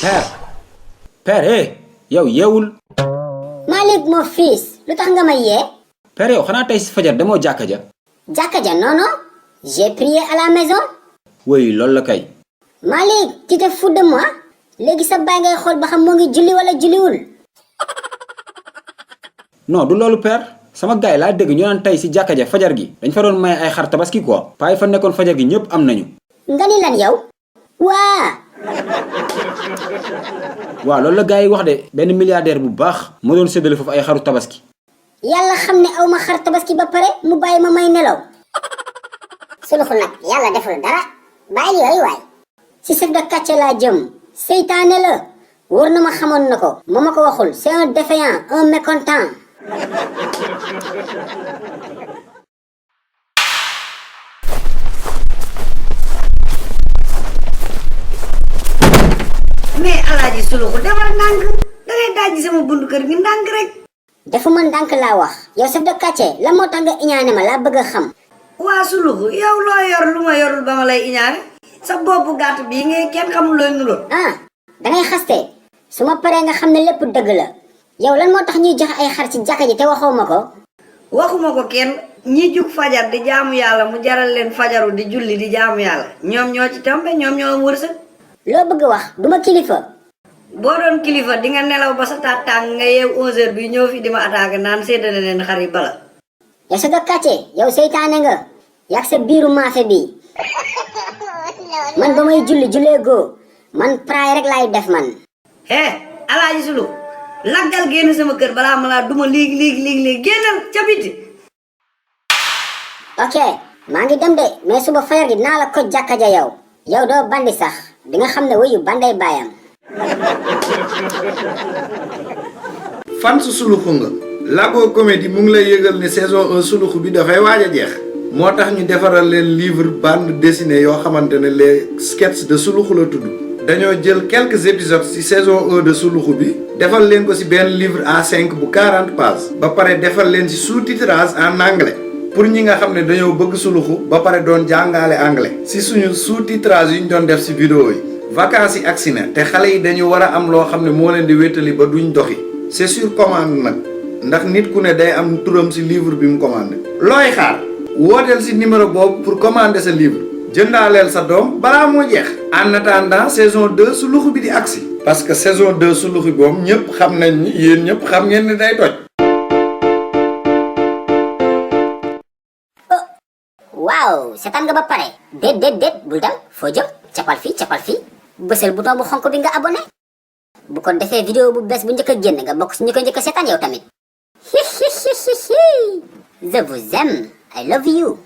Père, père, yow yeewul. Malik mon fils, lu tax nga ma yee? Père yow xanaa tey si fajar demoo jàkka ja. Jàkka ja non non, j'ai prié à la maison. Oui loolu la kay. Malik, tu te fous de moi? Léegi sa baay ngay xool ba xam moo ngi julli wala julliwul. Non du loolu père sama gaay laa dégg ñu naan tey si jàkka ja fajar gi dañ fa doon maye ay xar tabaski quoi. paa yi fa nekkoon fajar gi ñëpp am nañu. Nga ni lan yow? waa waaw loolu la gars yi wax de benn milliardaire bu baax moo doon séddale foofu ay xaru tabaski. yàlla xam ne aw ma xar tabaski ba pare mu bàyyi ma may nelaw. suluxu nag yàlla deful dara bàyyil yooyu waay. si chef de quartier laa jëm seytaane la wóor na ma xamoon na ko moo ma ko waxul c'est un défaillant un mécontent. mais alaaji suluxu defal ndànk dangay dajji sama buntu kër gi ndànk rek. defuma ndànk laa wax yow chef de quartier la moo tax nga iñaane ma laa bëgg a xam. waa suluxu yow loo yor lu ma yorul ba ma lay iñaane sa boppu gàtt bii ngay kenn xamul looy nuroo. dangay xaste su ma paree nga xam ne lépp dëgg la yow lan moo tax ñuy joxe ay xar ci jàkka ji te waxoo ma ko. waxuma ko kenn ñi jug fajar di jaamu yàlla mu jaral leen fajaru di julli di jaamu yàlla ñoom ñoo ci tombe ñoom ñoo wërsëg. loo bëgg wax duma kilifa. boo doon kilifa di nga nelaw ba sa taat tàng nga yeew 11h bi ñëw fi di ma attaqué naan séddale leen xar yi bala. yow chef de quartier yow seytaane nga yàgg sa biiru maafe bi man ba may julli jullee goo man praay rek laay def man. alaaji sulu laggal génn sama kër balaa ma laa duma léegi génnal ca biti. ok maa ngi dem de mais suba fajar gi naa la ko jàkka ja yow. yow doo bandi sax di nga xam ne wuyu banday baayam. fan su suluxu nga Lago Comédie mu ngi lay yëgal ne saison 1 suluxu bi dafay waaj a jeex moo tax ñu defaral leen livre bande dessinée yoo xamante ne les sketchs de suluxu la tudd dañoo jël quelques épisodes ci saison 1 de suluxu bi defal leen ko ci benn livre A5 bu 40 pages ba pare defal leen ci sous-titrage en anglais pour ñi nga xam ne dañoo bëgg suluxu ba pare doon jàngale anglais ci suñu sous-titrage yu ñu doon def ci vidéo yi vacances yi agsi na te xale yi dañu war a am loo xam ne moo leen di wéttali ba duñ doxi c'est sur commande nag ndax nit ku ne day am turam ci livre bi mu commandé looy xaar wooteel ci numéro boobu pour commander sa livre jëndaaleel sa doom balaa moo jeex en attendant saison 2 suluxu bi di agsi parce que saison 2 suluxu boobu ñëpp xam nañ ni yéen ñëpp xam ngeen ne day toj. waaw seetaan nga ba pare déet bul dem foo jëm capal fii bësal bouton bu xonk bi nga abonné bu ko defee vidéo bu bees bu njëkk a génn nga bokk si ñu ko njëkk a seetaan yow tamit. Je vous aime. I love you.